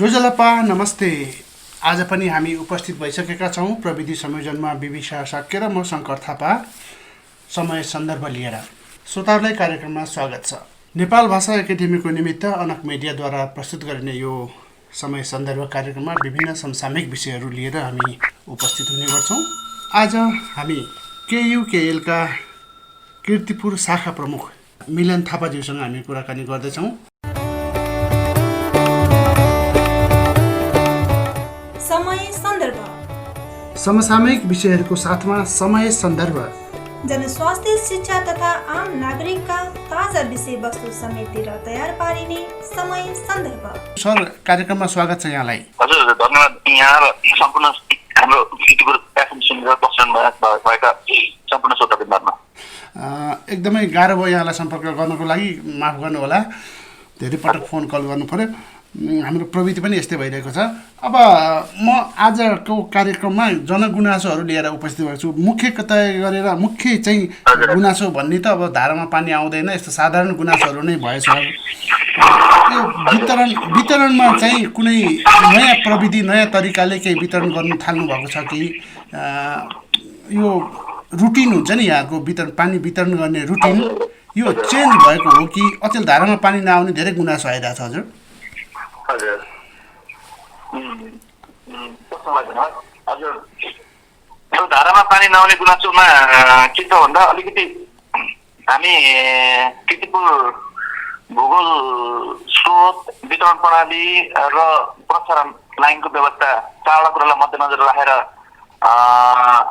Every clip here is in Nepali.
रोजलपा नमस्ते। आज पनि हामी उपस्थित भइसकेका छौँ प्रविधि संयोजनमा विविशा साक्य र म शङ्कर थापा समय सन्दर्भ लिएर। श्रोताहरूलाई कार्यक्रममा स्वागत छ। नेपाल भाषा एकाडेमीको निमित्त अनक मिडियाद्वारा प्रस्तुत गरिने यो समय सन्दर्भ कार्यक्रममा विभिन्न समसामयिक विषयहरू लिएर हामी उपस्थित हुने गर्छौँ। आज हामी केयुकेएलका कीर्तिपुर शाखा प्रमुख मिलन थापाज्यूसँग हामी कुराकानी गर्दैछौँ। समय सन्दर्भ समसामयिक विषयहरूको साथमा समय सन्दर्भ जनस्वास्थ्य शिक्षा तथा आम नागरिकका ताजा विषयवस्तु समेटेर तयार पारिने समय सन्दर्भ। सर, कार्यक्रममा स्वागत छ यहाँलाई। हजुर, धन्यवाद। यहाँ र सम्पूर्ण हाम्रो कीर्तिपुर एफएम सुनेर बस्नुभएका सम्पूर्ण श्रोतावृन्दमा एकदमै गाह्रो भयो यहाँलाई सम्पर्क गर्नको लागि, माफ गर्नुहोला। धेरै पटक फोन कल गर्नु पर्यो। हाम्रो प्रविधि पनि यस्तै भइरहेको छ। अब म आजको कार्यक्रममा जनगुनासोहरू लिएर उपस्थित भएको छु। मुख्य चाहिँ गुनासो भन्ने त अब धारामा पानी आउँदैन, यस्तो साधारण गुनासोहरू नै भएछ। यो वितरणमा चाहिँ कुनै नयाँ प्रविधि, नयाँ तरिकाले केही वितरण गर्नु थाल्नु भएको छ कि यो रुटिन हुन्छ नि यहाँको पानी वितरण गर्ने रुटिन, यो चेन्ज भएको हो कि अचेल धारामा पानी नआउने धेरै गुनासो आइरहेको छ? हजुर हजुर, यो धारामा पानी नआउने गुनासोमा के छ भन्दा अलिकति हामी कीर्तिपुर भूगोल स्रोत वितरण प्रणाली र प्रसारण लाइनको व्यवस्था चारवटा कुरालाई मध्यनजर राखेर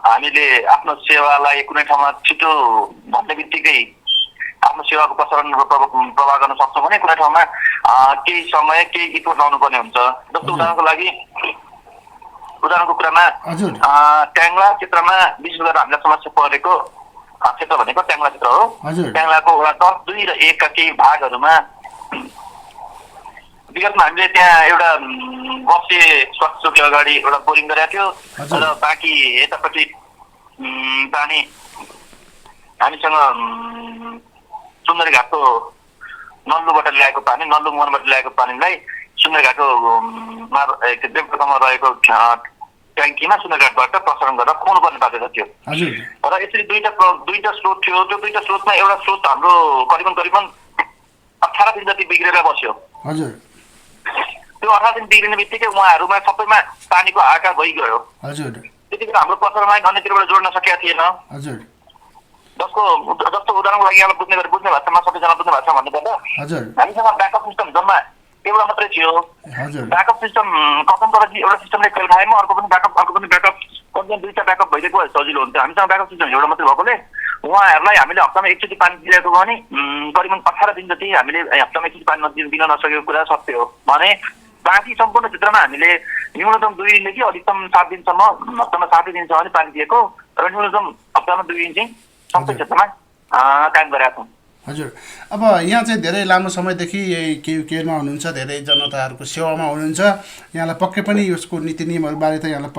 हामीले आफ्नो सेवालाई कुनै ठाउँमा छिटो भन्ने बित्तिकै आफ्नो सेवाको प्रसारण र प्रवाह गर्न सक्छौँ भने कुनै ठाउँमा केही समय केही इफोर्ट लाउनुपर्ने हुन्छ। जस्तो उदाहरणको कुरामा ट्याङ्ला क्षेत्रमा विशेष गरेर हामीलाई समस्या परेको क्षेत्र भनेको ट्याङ्ला क्षेत्र हो। ट्याङ्लाको वडा 10, 2 र 1 का केही भागहरूमा विगतमा हामीले त्यहाँ एउटा बसे स्वास्थ्य चौकी अगाडि एउटा बोरिङ गरेको थियो र बाँकी यतापट्टि पानी हामीसँग सुन्दरघाटको नल्लुबाट ल्याएको पानी, नल्लु मुहानबाट ल्याएको पानीलाई सुन्दरघाटको देवकोटामा रहेको ट्याङ्कीमा सुन्दरघाटबाट प्रसारण गरेर खुवाउनुपर्ने बाध्यता थियो। र यसरी दुईटा स्रोत थियो। त्यो दुईटा स्रोतमा एउटा स्रोत हाम्रो करिबन 18 दिन जति बिग्रेर बस्यो। त्यो 18 दिन बिग्रिने बित्तिकै उहाँहरूमा सबैमा पानीको आकार भइगयो। त्यतिखेर हाम्रो प्रसारण लाइन अन्यतिरबाट जोड्न सकेका थिएन। जस्तो उदाहरणको लागि यहाँलाई बुझ्ने भाषामा सबैजना बुझ्ने भाषा भन्नुपर्दा हामीसँग ब्याकअप सिस्टम जम्मा एउटा मात्रै थियो। ब्याकअप सिस्टम कतनबाट एउटा सिस्टमले फेल खाएमा अर्को पनि ब्याकअप दुईटा ब्याकअप भइदिएको सजिलो हुन्थ्यो। हामीसँग ब्याकअप सिस्टम एउटा मात्रै भएकोले उहाँहरूलाई हामीले हप्तामा एकचोटि पानी दिइरहेको भने करिबन 18 दिन जति हामीले हप्तामा एकचोटि पानी दिन नसकेको कुरा सत्य हो भने बाँकी सम्पूर्ण क्षेत्रमा हामीले न्यूनतम 2 दिनदेखि अधिकतम 7 दिनसम्म, हप्तामा 7 दिनसम्म पनि पानी दिएको र न्यूनतम हप्तामा 2 दिन चाहिँ सबै क्षेत्रमा काम गरेका छौँ। हजुर, अब यहाँ चाहिँ धेरै लामो समयदेखि यही केयुकेमा हुनुहुन्छ, धेरै जनताहरूको सेवामा हुनुहुन्छ। यहाँलाई पक्कै पनि यसको नीति नियमहरूबारे त यहाँलाई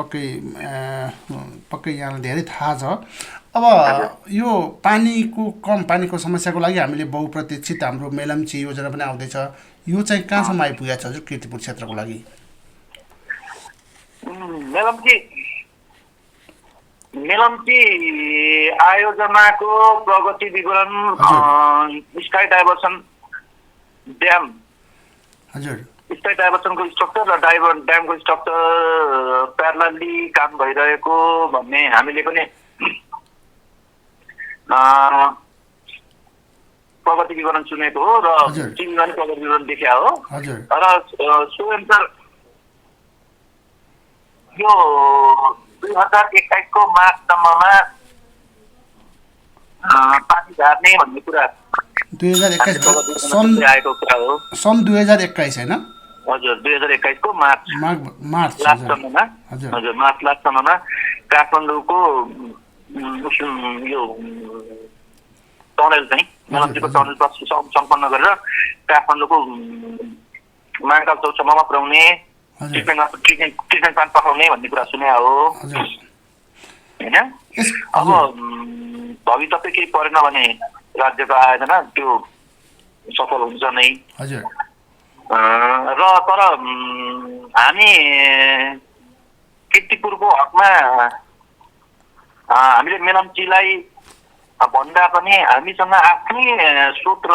पक्कै यहाँलाई धेरै थाहा छ। अब यो कम पानीको समस्याको लागि हामीले बहुप्रतीक्षित हाम्रो मेलम्ची योजना पनि आउँदैछ। यो चाहिँ कहाँसम्म आइपुगेको छ हजुर कीर्तिपुर क्षेत्रको लागि? मेलम्ची आयोजनाको प्रगति विवरण स्काई डाइभर्सन ड्याम, स्काई डाइभर्सनको स्ट्रक्चर र ड्यामको स्ट्रक्चर प्यारलली काम भइरहेको भन्ने हामीले पनि प्रगति विवरण सुनेको हो र तिमीले पनि प्रगति विवरण देखिया हो। र सोअनुसार यो 2021 को मार्चसम्ममा पानी झार्ने भन्ने कुरा 2021 आएको कुरा हो। सन् 2021 हैन? हजुर, 2021 को मार्च लास्टसम्ममा, हजुर मार्च लास्टसम्ममा काठमाडौँको यो टनल चाहिँ मेलम्चीको टनल सम्पन्न गरेर काठमाडौँको महाकाल चौकसम्ममा पुर्याउने ट्रिटमेन्ट प्लान्ट पठाउने भन्ने कुरा सुने हो होइन। अब भविष्य केही परेन भने राज्यको आयोजना त्यो सफल हुन्छ नै। र तर हामी कीर्तिपुरको हकमा हामीले मेलम्चीलाई भन्दा पनि हामीसँग आफ्नै स्रोत र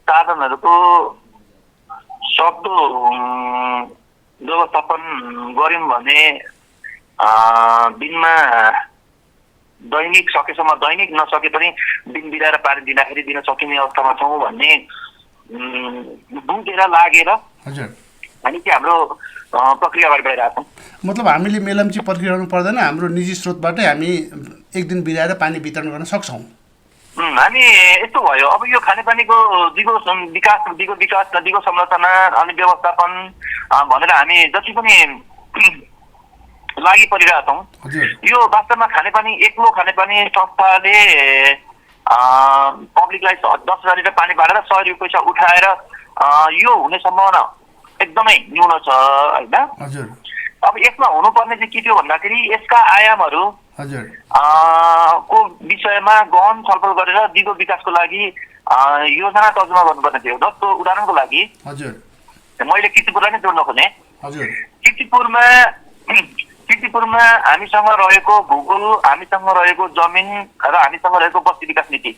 साधनहरूको सक्दो व्यवस्थापन गऱ्यौँ भने दिनमा दैनिक सकेसम्म दैनिक नसके पनि दिन बिराएर पानी दिँदाखेरि दिन सकिने अवस्थामा छौँ भन्ने बुझेर लागेर हजुर हामी चाहिँ हाम्रो प्रक्रिया अगाडि बढाइरहेको छौँ। मतलब हामीले मेलम्ची पर्खिरहनु पर्दैन, हाम्रो निजी स्रोतबाटै हामी एक दिन बिराएर पानी वितरण गर्न सक्छौँ। हामी यस्तो भयो, अब यो खानेपानीको दिगो संरचना अनि व्यवस्थापन भनेर हामी जति पनि लागि परिरहेका छौँ। यो वास्तवमा खानेपानी एक्लो खानेपानी संस्थाले पब्लिकलाई 10,000 लिटर पानी बाँडेर 100 रुपियाँ पैसा उठाएर यो हुने सम्भावना एकदमै न्यून छ होइन। अब यसमा हुनुपर्ने चाहिँ के थियो भन्दाखेरि यसका आयामहरू को विषयमा गहन छलफल गरेर दिगो विकासको लागि योजना तर्जुमा गर्नुपर्ने थियो। जस्तो उदाहरणको लागि मैले कीर्तिपुरलाई नै जोड्न खोजेँ। कीर्तिपुरमा हामीसँग रहेको भूगोल, हामीसँग रहेको जमिन र हामीसँग रहेको बस्ती विकास नीति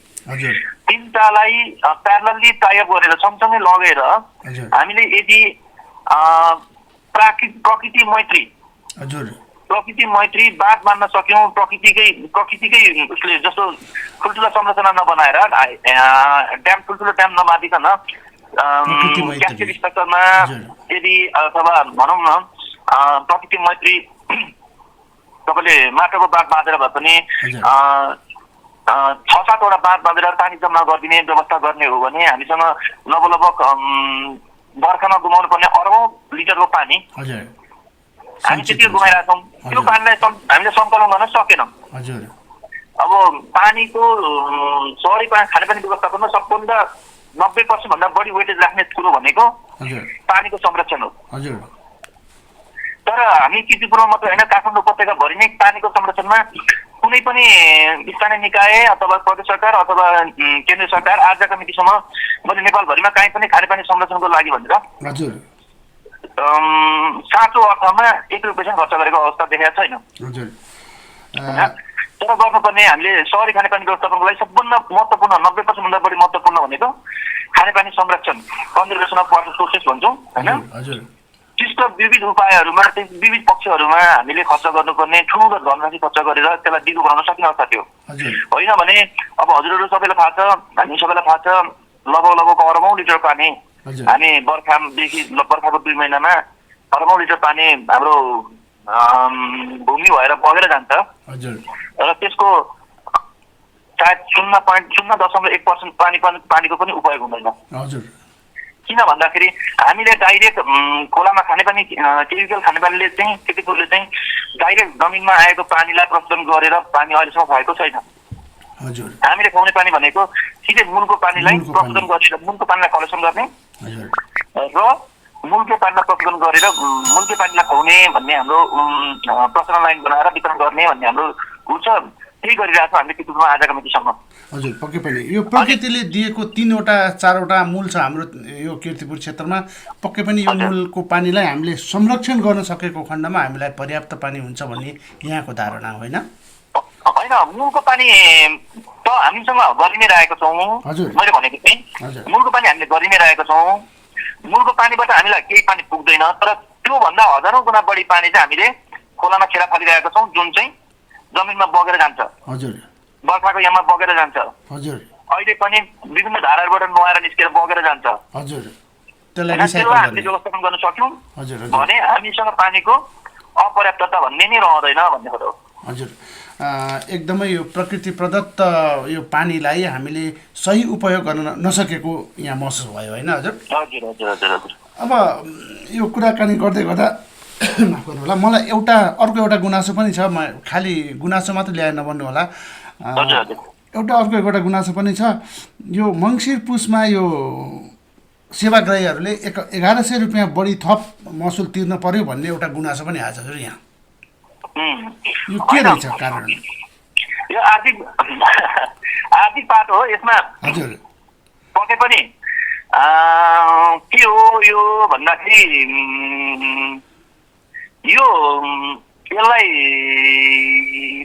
तिनटालाई प्यारलली टाइअप गरेर सँगसँगै लगेर हामीले यदि प्रकृति मैत्री बाँध बाँध्न सक्यौँ, प्रकृतिकै उसले जस्तो ठुल्ठुला संरचना नबनाएर ड्याम ठुल्ठुलो ड्याम नबाँधिकन क्यास्केड स्ट्रक्चरमा यदि अथवा भनौँ न प्रकृति मैत्री तपाईँले माटोको बाँध बाँधेर भए पनि 6-7 बाँध बाँधेर पानी जम्मा गरिदिने व्यवस्था गर्ने हो भने हामीसँग लगभग बर्खामा गुमाउनु पर्ने अरबौं लिटरको पानी हामी त्यति गुमाइरहेका छौँ। त्यो पानीलाई हामीले सङ्कलन गर्न सकेनौँ। अब पानीको सहरी खानेपानी व्यवस्थापनमा सबभन्दा 90% भन्दा बढी वेटेज राख्ने कुरो भनेको पानीको संरक्षण हो। तर हामी कीर्तिपुरमा मात्र होइन, काठमाडौँ उपत्यकाभरि नै पानीको संरक्षणमा कुनै पनि स्थानीय निकाय अथवा प्रदेश सरकार अथवा केन्द्र सरकार आर्जा कमिटीसम्म मैले नेपालभरिमा कहीँ पनि खानेपानी संरक्षणको लागि भनेर साँचो अर्थमा 1 रुपियाँ खर्च गरेको अवस्था देखेको छैन। तर गर्नुपर्ने हामीले सहरी खानेपानी व्यवस्थापनको लागि सबभन्दा महत्त्वपूर्ण 90% भन्दा बढी महत्त्वपूर्ण भनेको खानेपानी संरक्षण कन्जर्भेसन अफ वाटर सोर्सेस भन्छौँ होइन। त्यस्तो विविध उपायहरूमा विविध पक्षहरूमा हामीले खर्च गर्नुपर्ने ठुलो धनराशि खर्च गरेर त्यसलाई दिगो बनाउन सक्ने अवस्था थियो होइन भने अब हजुरहरू सबैलाई थाहा छ, हामी सबैलाई थाहा छ, लगभग अरबौं लिटर पानी हामी बर्खाको 2 महिनामा अरबौं लिटर पानी हाम्रो भूमि भएर बगेर जान्छ र त्यसको सायद 0.01% पानीको पनि उपयोग हुँदैन। किन भन्दाखेरि हामीले डाइरेक्ट खोलामा खानेपानी केमिकल खानेपानीले चाहिँ कीर्तिपुरले चाहिँ डाइरेक्ट जमिनमा आएको पानीलाई प्रशोधन गरेर पानी अहिलेसम्म भएको छैन। हामीले खुवाउने पानी भनेको सिधै मूलको पानीलाई प्रशोधन गरेर मूलको पानीलाई कलेक्सन गर्ने र मूलकै पानीलाई प्रशोधन गरेर मूलकै पानीलाई खुवाउने भन्ने हाम्रो प्रसारण लाइन बनाएर वितरण गर्ने भन्ने हाम्रो ऊ छ। त्यही गरिरहेको छौँ हामीले कीर्तिपुरमा आज कमिटीसँग। हजुर पक्कै पनि यो प्रकृतिले दिएको 3-4 मूल छ हाम्रो यो कीर्तिपुर क्षेत्रमा। पक्कै पनि यो मूलको पानीलाई हामीले संरक्षण गर्न सकेको खण्डमा हामीलाई पर्याप्त पानी हुन्छ भन्ने यहाँको धारणा होइन? होइन, मूलको पानी त हामीसँग गरि नै रहेको छौँ। मैले भनेको थिएँ मूलको पानी हामीले गरि नै रहेको छौँ। मूलको पानीबाट हामीलाई केही पानी पुग्दैन, तर त्योभन्दा हजारौँ गुणा बढी पानी चाहिँ हामीले खोलामा खेला फालिरहेका छौँ, जुन चाहिँ जमिनमा बगेर जान्छ। बर्खाको याममा बगेर जान्छ। अहिले पनि विभिन्न धाराहरूबाट नुहाएर निस्केर बगेर जान्छ। त्यसलाई हामीले व्यवस्थापन गर्न सक्यौँ भने हामीसँग पानीको अपर्याप्तता भन्ने नै रहँदैन भन्ने कुरो हो। हजुर एकदमै यो प्रकृति प्रदत्त यो पानीलाई हामीले सही उपयोग गर्न नसकेको यहाँ महसुस भयो होइन हजुर? अब यो कुराकानी गर्दै गर्दा माफ गर्नु होला, मलाई अर्को एउटा गुनासो पनि छ। म खालि गुनासो मात्र ल्याएर नभन्नु होला, अर्को एउटा गुनासो पनि छ। यो मङ्सिर पुसमा यो सेवाग्राहीहरूले 1100 रुपियाँ बढी थप महसुल तिर्न पर्यो भन्ने एउटा गुनासो पनि आएको छ हजुर यहाँ। यो के रहेछ कारण? यो आर्थिक पाठ हो यसमा। हजुर पक्कै पनि के हो यो भन्दाखेरि यसलाई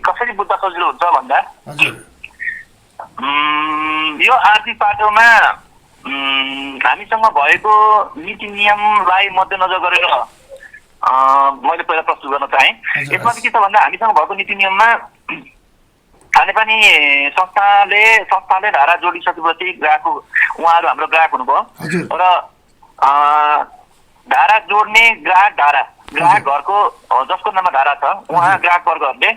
कसरी बुझ्दा सजिलो हुन्छ भन्दा यो आर्थिक पाटोमा हामीसँग भएको नीति नियमलाई मध्यनजर गरेर मैले पहिला प्रस्तुत गर्न चाहेँ। यसमा के छ भन्दा हामीसँग भएको नीति नियममा खानेपानी संस्थाले धारा जोडिसकेपछि ग्राहकको उहाँहरू हाम्रो ग्राहक हुनुभयो र धारा जोड्ने ग्राहक घरको जसको नाममा धारा छ उहाँ ग्राहक वर्गहरूले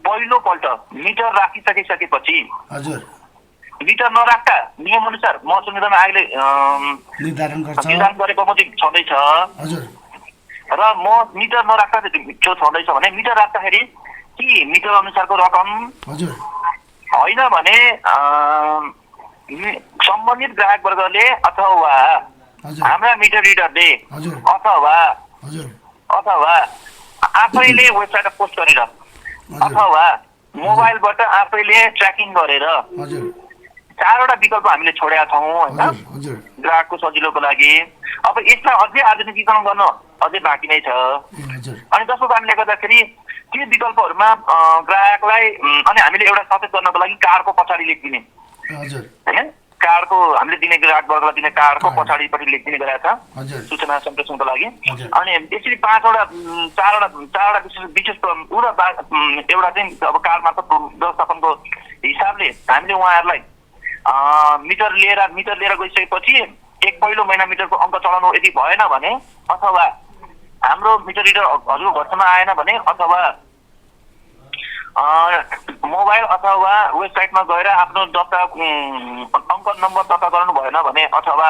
पहिलोपल्ट मिटर राखिसकेपछि मिटर नराख्दा नियम अनुसार महसुल निगम आयोगले निर्धारण गरे बमोजिम छँदैछ र म मिटर नराख्दा त्यो छँदैछ भने मिटर राख्दाखेरि कि मिटर अनुसारको रकम होइन भने सम्बन्धित ग्राहक वर्गले अथवा हाम्रा मिटर रिडरले अथवा आफैले वेबसाइटमा पोस्ट गरेर अथवा मोबाइलबाट आफैले ट्र्याकिङ गरेर चारवटा विकल्प हामीले छोडेका छौँ होइन ग्राहकको सजिलोको लागि। अब यसलाई अझै आधुनिकीकरण गर्न अझै बाँकी नै छ अनि जसको कारणले गर्दाखेरि त्यो विकल्पहरूमा ग्राहकलाई अनि हामीले एउटा सचेत गर्नको लागि कार्डको पछाडि लेखिदिने होइन कार्डको हामीले दिने ग्राहक वर्गलाई दिने कार्डको पछाडिपट्टि लेखिदिने गरेका छ सूचना सम्प्रेषणको लागि। अनि यसरी चारवटा विशेष एउटा चाहिँ अब कार्ड मार्फत व्यवस्थापनको हिसाबले हामीले उहाँहरूलाई मिटर लिएर गइसकेपछि एक पहिलो महिना मिटरको अङ्क चलाउनु यदि भएन भने अथवा हाम्रो मिटर रिडर हजुरको घरसम्म आएन भने अथवा मोबाइल अथवा वेबसाइटमा गएर आफ्नो दर्ता अङ्क नम्बर दर्ता गराउनु भएन भने अथवा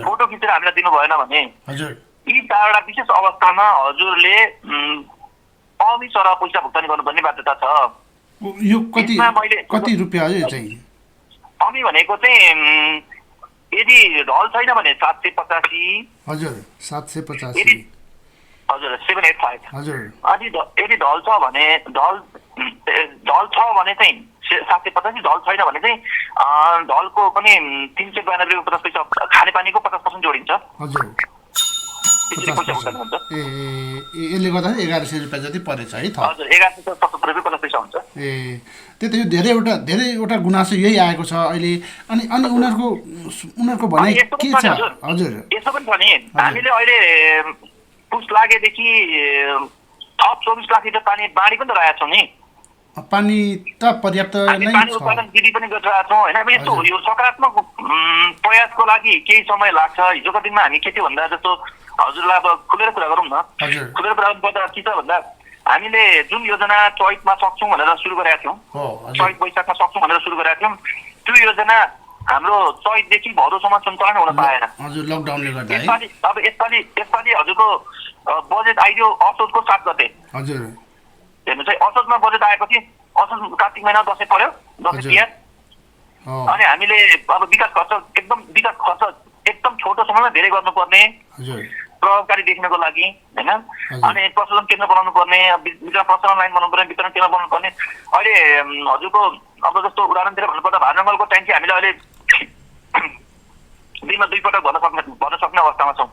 फोटो खिचेर हामीलाई दिनु भएन भने यी चारवटा विशेष अवस्थामा हजुरले अमी सरह पैसा भुक्तानी गर्नुपर्ने बाध्यता छ। यो कति रुपियाँ हो यो चाहिँ? अमी भनेको चाहिँ यदि ढल छैन भने 785 हजुर 785 हजुर 785 हजुर अनि यदि ढल छ भने चाहिँ 785 ढल छैन भने चाहिँ ढलको पनि 392.50 पैसा खानेपानीको 50% जोडिन्छ। हजुर यसले गर्दाखेरि 1100 रुपियाँ जति परेछ है त? हजुर 1177.50 पैसा हुन्छ। त्यही त यो धेरैवटा गुनासो यही आएको छ अहिले। अनि उनीहरूको भनाइ के छ? हजुर यसो पनि छ नि हामीले अहिले पुस लागेदेखि थप 24 लाख लिटर पानी बाँडी पनि त रहेका छौँ नि। पानी त पर्याप्त नै छ, पानी उत्पादन विधि पनि गरिरहेका छौँ होइन। यस्तो यो सकारात्मक प्रयासको लागि केही समय लाग्छ। हिजोको दिनमा हामी के थियो भन्दा जस्तो हजुरलाई अब खुलेर कुरा गरौँ न। खुलेर कुरा गर्नुपर्दा के छ भन्दा हामीले जुन योजना चैतमा सक्छौँ भनेर सुरु गरेका थियौँ, चैत वैशाखमा सक्छौँ भनेर सुरु गरेका थियौँ, त्यो योजना हाम्रो चैतदेखि भदौसम्म सञ्चालन हुन पाएन। हजुर लकडाउनले गर्दा है। अब यसपालि हजुरको बजेट आइदियो असोजको 7 गते। हजुर हेर्नु चाहिँ असोजमा बजेट आएपछि असोज कार्तिक महिना दसैँ पर्यो, दसैँ तिहार अनि हामीले अब विकास खर्च एकदम छोटो समयमा धेरै गर्नुपर्ने प्रभावकारी देखिनको लागि होइन। अनि प्रशोधन केन्द्र बनाउनु पर्ने, प्रसारण लाइन बनाउनु पर्ने, वितरण केन्द्र बनाउनु पर्ने। अहिले हजुरको अब जस्तो उदाहरणतिर भन्नुपर्दा भाजङ्गलको ट्याङ्की हामीले अहिले दिनमा 2 पटक भर्न सक्ने अवस्थामा छौँ।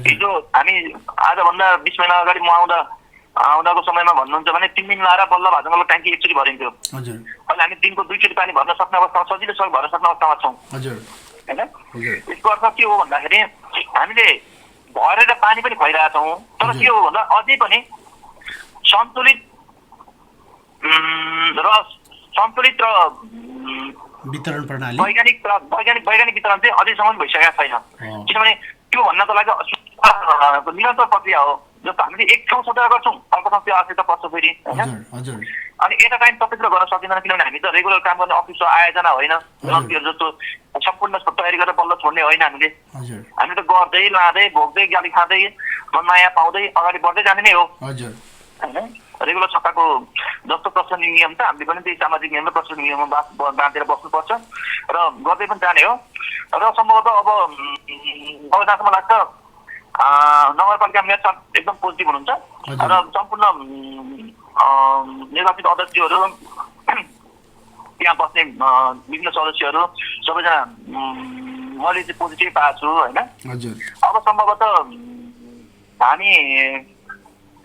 हिजो हामी आजभन्दा 20 महिना अगाडि म आउँदाको समयमा भन्नुहुन्छ भने 3 दिन लाएर बल्ल भाजङ्गलको ट्याङ्की एकचोटि भरिन्थ्यो। अहिले हामी दिनको 2 चोटि पानी भर्न सक्ने अवस्थामा सजिलोसँग भर्न सक्ने अवस्थामा छौँ होइन। यसको अर्थ के हो भन्दाखेरि हामीले भरेर पानी पनि खुवाइरहेका छौँ, तर के हो भन्दा अझै पनि सन्तुलित र वितरण प्रणाली वैज्ञानिक वितरण चाहिँ अझैसम्म भइसकेको छैन। किनभने त्यो भन्नको लागि निरन्तर प्रक्रिया हो। जस्तो हामीले एक ठाउँ सदर गर्छौँ, अर्को ठाउँ त्यो आवश्यकता पर्छ फेरि होइन। अनि एट अ टाइम सबैतिर गर्न सकिँदैन, किनभने हामी त रेगुलर काम गर्ने अफिस आयोजना होइन। जस्तो सम्पूर्ण तयारी गरेर बल्ल छोड्ने होइन हामीले त गर्दै लाँदै भोग्दै गाली खाँदै माया पाउँदै अगाडि बढ्दै जाने नै हो होइन। रेगुलर सत्ताको जस्तो प्रशासनिक नियम छ हामीले पनि त्यही सामाजिक नियम र प्रशासनिक नियममा बाँधेर बस्नुपर्छ र गर्दै पनि जाने हो। र सम्भवतः अब जहाँसम्म लाग्छ नगरपालिका मेयर साहब एकदम पोजिटिभ हुनुहुन्छ र सम्पूर्ण निर्वाचित अध्यक्षहरू, त्यहाँ बस्ने विभिन्न सदस्यहरू सबैजना मैले चाहिँ पोजिटिभ पाएको छु होइन। हजुर अब सम्भवतः हामी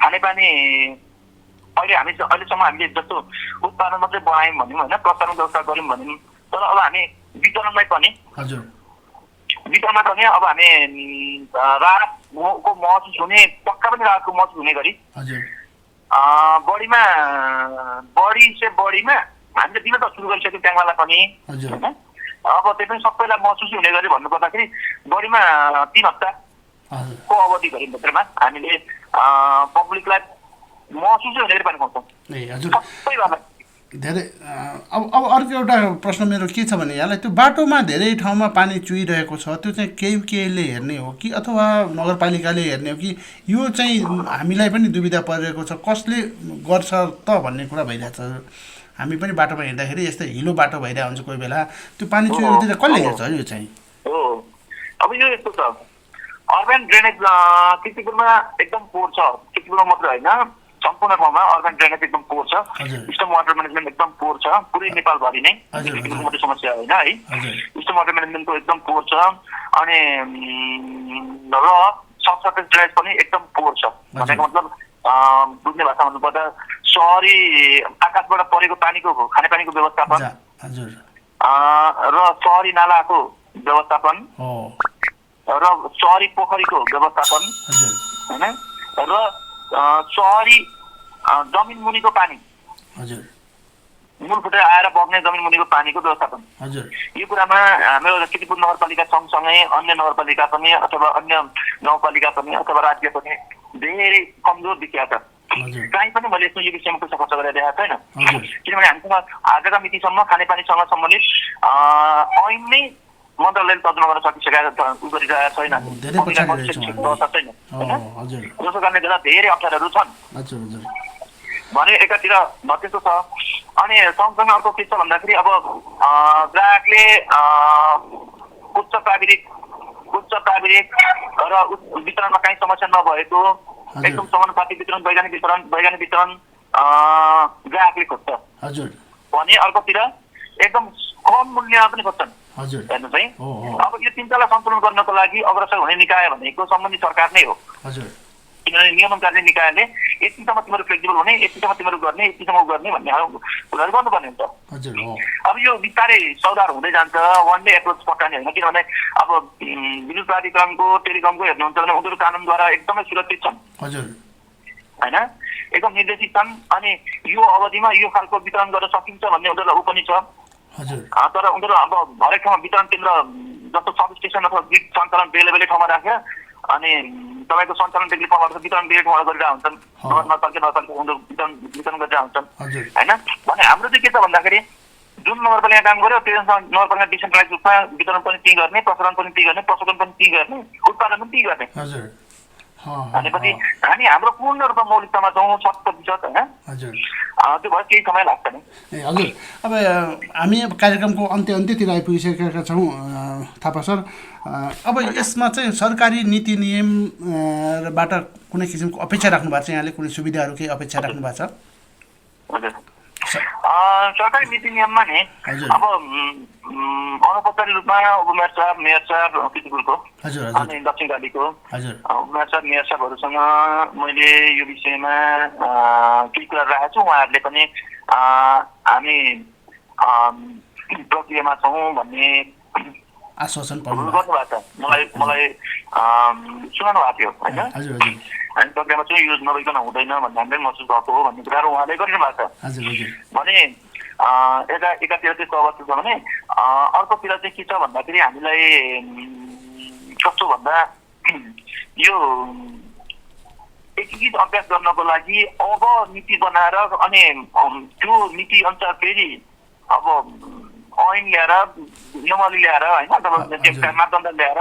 खानेपानी अहिलेसम्म हामीले जस्तो उत्पादन मात्रै बढायौँ भन्यौँ होइन, प्रसारण व्यवस्था गऱ्यौँ भन्यौँ, तर अब हामी वितरणमै पनि अब हामी राहतको महसुस हुने, पक्का पनि राहतको महसुस हुने गरी बढीमा हामीले दिन त सुरु गरिसक्यौँ ट्याङ्कवाला पनि होइन। अब त्यो पनि सबैलाई महसुस हुने गरी भन्नुपर्दाखेरि बढीमा 3 हप्ताको अवधिभरिभित्रमा हामीले पब्लिकलाई महसुस हुने गरी पानी खुवाउँछौँ सबैलाई। धेरै अब अर्को एउटा प्रश्न मेरो के छ भने यहाँलाई त्यो बाटोमा धेरै ठाउँमा पानी चुहिरहेको छ, त्यो चाहिँ केले हेर्ने हो कि अथवा नगरपालिकाले हेर्ने हो कि यो चाहिँ हामीलाई पनि दुविधा परिरहेको छ, कसले गर्छ त भन्ने कुरा भइरहेछ। हामी पनि बाटोमा हिँड्दाखेरि यस्तै हिलो बाटो भइरहेको हुन्छ कोही बेला, त्यो पानी चुहिरहेको कसले हेर्छ यो चाहिँ? हो अब यो यस्तो छ, अर्बन ड्रेनेज किर्तिपुरमा एकदम पोर छ, किर्तिपुरमा मात्र होइन सम्पूर्ण ठाउँमा अर्बन ड्रेनेज एकदम पोर छ, स्टर्म वाटर म्यानेजमेन्ट एकदम पोर छ, पुरै नेपालभरि नै मात्रै समस्या होइन है। स्टर्म वाटर म्यानेजमेन्टको एकदम पोर छ अनि र सबसर्फेस ड्रेनेज पनि एकदम पोर छ। भनेको मतलब बुझ्ने भाषा भन्नुपर्दा सहरी आकाशबाट परेको पानीको खानेपानीको व्यवस्थापन र सहरी नालाको व्यवस्थापन र सहरी पोखरीको व्यवस्थापन होइन र सहरी जमिन मुनिको पानी मूल फुटेर आएर बग्ने जमिन मुनिको पानीको व्यवस्थापन, यो कुरामा हाम्रो किर्तिपुर नगरपालिका सँगसँगै अन्य नगरपालिका पनि अथवा अन्य गाउँपालिका पनि अथवा राज्य पनि धेरै कमजोर देखिया छ। कहीँ पनि मैले यस्तो यो विषयमा पैसा खर्च गरेर देखाएको छैन, किनभने हामीसँग आजका मितिसम्म खानेपानीसँग सम्बन्धित ऐन नै मन्त्रालयले तर्जुमा गर्न सकिसकेको गरिरहेको छैन, जसको कारणले गर्दा धेरै अप्ठ्यारोहरू छन् भने एकातिर त्यस्तो छ। अनि सँगसँगै अर्को के छ भन्दाखेरि अब ग्राहकले उच्च प्राविधिक र वितरणमा काहीँ समस्या नभएको एकदम समानुपातिक वितरण, वैज्ञानिक वितरण ग्राहकले खोज्छ भने अर्कोतिर एकदम कम मूल्यमा पनि खोज्छन् हेर्नुहोस् है। अब यो तिनटालाई सन्तुलन गर्नको लागि अग्रसर हुने निकाय भनेको सम्बन्धित सरकार नै हो, किनभने नियमनकारी निकायले यतिसम्म तिमीहरू फ्लेक्सिबल हुने, यतिसम्म तिमीहरू गर्ने, यतिसम्म गर्ने भन्ने कुराहरू गर्नुपर्ने हुन्छ। अब यो बिस्तारै सौदाहरू हुँदै जान्छ, वान डे एप्रोच पक्काने होइन, किनभने अब विद्युत प्राधिकरणको टेलिकमको हेर्नुहुन्छ भने उनीहरू कानुनद्वारा एकदमै सुरक्षित छन् होइन, एकदम निर्देशित छन् अनि यो अवधिमा यो खालको वितरण गर्न सकिन्छ भन्ने उनीहरूलाई ऊ पनि छ। तर उनीहरू अब हरेक ठाउँमा वितरण केन्द्र जस्तो सब स्टेसन अथवा ग्रिड सञ्चालन बेला बेलै ठाउँमा राखेर अनि तपाईँको सञ्चालन बेग्लै ठाउँबाट वितरण बेग्लै ठाउँबाट गरिरहेका हुन्छन्, नगरपालिका उनीहरू वितरण गरिरहेका हुन्छन् होइन। भने हाम्रो चाहिँ के छ भन्दाखेरि जुन नगरपालिका काम गर्यो त्यो नगरपालिका डिसेन्ट्रलाइज रूपमा वितरण पनि त्यही गर्ने, प्रसारण पनि त्यही गर्ने, प्रशोधन पनि त्यही गर्ने, उत्पादन पनि त्यही गर्ने भनेपछि हामी हाम्रो पूर्ण रूपमा मौलिकतामा छौँ 100% होइन। त्यो भएर केही समय लाग्छ नि। हजुर अब हामी अब कार्यक्रमको अन्त्यतिर आइपुगिसकेका छौँ थापा सर। अब यसमा चाहिँ सरकारी नीति नियमबाट कुनै किसिमको अपेक्षा राख्नु भएको छ यहाँले, कुनै सुविधाहरू केही अपेक्षा राख्नु भएको छ? हजुर सरकारी नीति नियममा नि अब अनौपचारिक रूपमा उपमेयर साहब, मेयर साहब किर्तिपुरको अनि दक्षिणकालीको उपमेयर साहब, मेयर साहबहरूसँग मैले यो विषयमा केही कुरा राखेको छु। उहाँहरूले पनि हामी प्रक्रियामा छौँ भन्ने आश्वासन गर्नुभएको छ, मलाई सुनाउनु भएको थियो होइन। हामी प्रक्रियामा चाहिँ युज नभइकन हुँदैन भन्ने हामीले महसुस भएको हो भन्ने कुराहरू उहाँले गरिनु भएको छ भने एकातिर त्यस्तो अवस्था छ भने अर्कोतिर चाहिँ के छ भन्दाखेरि हामीलाई कस्तो भन्दा यो एकीकृत अभ्यास गर्नको लागि अब नीति बनाएर अनि त्यो नीति अनुसार फेरि अब ऐन ल्याएर नियमावली ल्याएर होइन अथवा मापदण्ड ल्याएर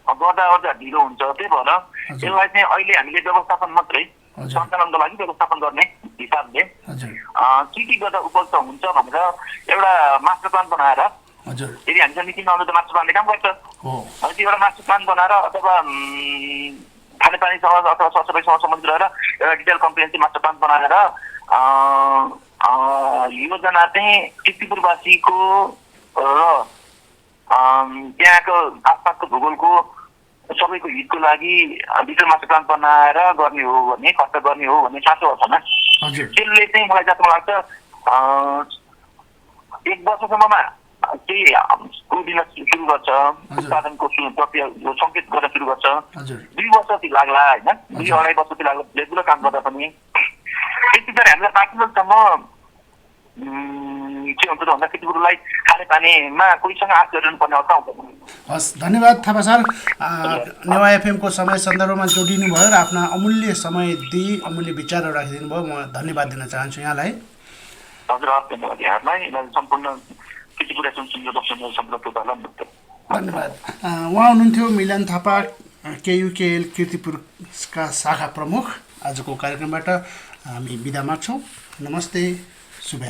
गर्दा ढिलो हुन्छ। त्यही भएर यसलाई चाहिँ अहिले हामीले व्यवस्थापन मात्रै सञ्चालनको लागि व्यवस्थापन गर्ने हिसाबले के गर्दा उपयुक्त हुन्छ भनेर एउटा मास्टर प्लान बनाएर यदि हामीसँग नीति नहुँदा त मास्टर प्लानले काम गर्छ, त्यो एउटा मास्टर प्लान बनाएर अथवा खानेपानीसँग अथवा सरसफाइसँग सम्बन्धित रहेर एउटा डिटेल कम्प्रिहेन्सिभ मास्टर प्लान बनाएर योजना चाहिँ किर्तिपुरवासीको र त्यहाँको आसपासको भूगोलको सबैको हितको लागि डिजिटल मास्टर प्लान बनाएर गर्ने हो भने खर्च गर्ने हो भन्ने साँचो अर्थमा त्यसले चाहिँ मलाई जस्तो लाग्छ 1 वर्षसम्ममा केही स्कुल दिन सुरु गर्छ, उत्पादनको प्रक्रिया सङ्केत गर्न सुरु गर्छ। 2 वर्ष चाहिँ लाग्ला होइन, 2-2.5 वर्ष चाहिँ लाग्ला रेगुलर काम गर्दा पनि। त्यति बेला हामीलाई बाँकीसम्म के हुन्छ भन्दा केटीहरूलाई खाने पानीमा कोहीसँग आश गरिरहनु पर्ने अवस्था हुँदैन। हस्, धन्यवाद थापा सर। नेवा एफएमको समय सन्दर्भमा जोडिनु भयो र आफ्ना अमूल्य समय दिई अमूल्य विचारहरू राखिदिनु भयो। म धन्यवाद दिन चाहन्छु यहाँलाई। हजुर, धन्यवाद यहाँलाई, सम्पूर्ण केटीपुरा सुन्ने दर्शकहरू सम्पूर्ण श्रोताहरूलाई धन्यवाद। उहाँ हुनुहुन्थ्यो मिलन थापा, केयुकेएल कीर्तिपुरका शाखा प्रमुख। आजको कार्यक्रमबाट हामी बिदा माग्छौँ। नमस्ते, शुभ।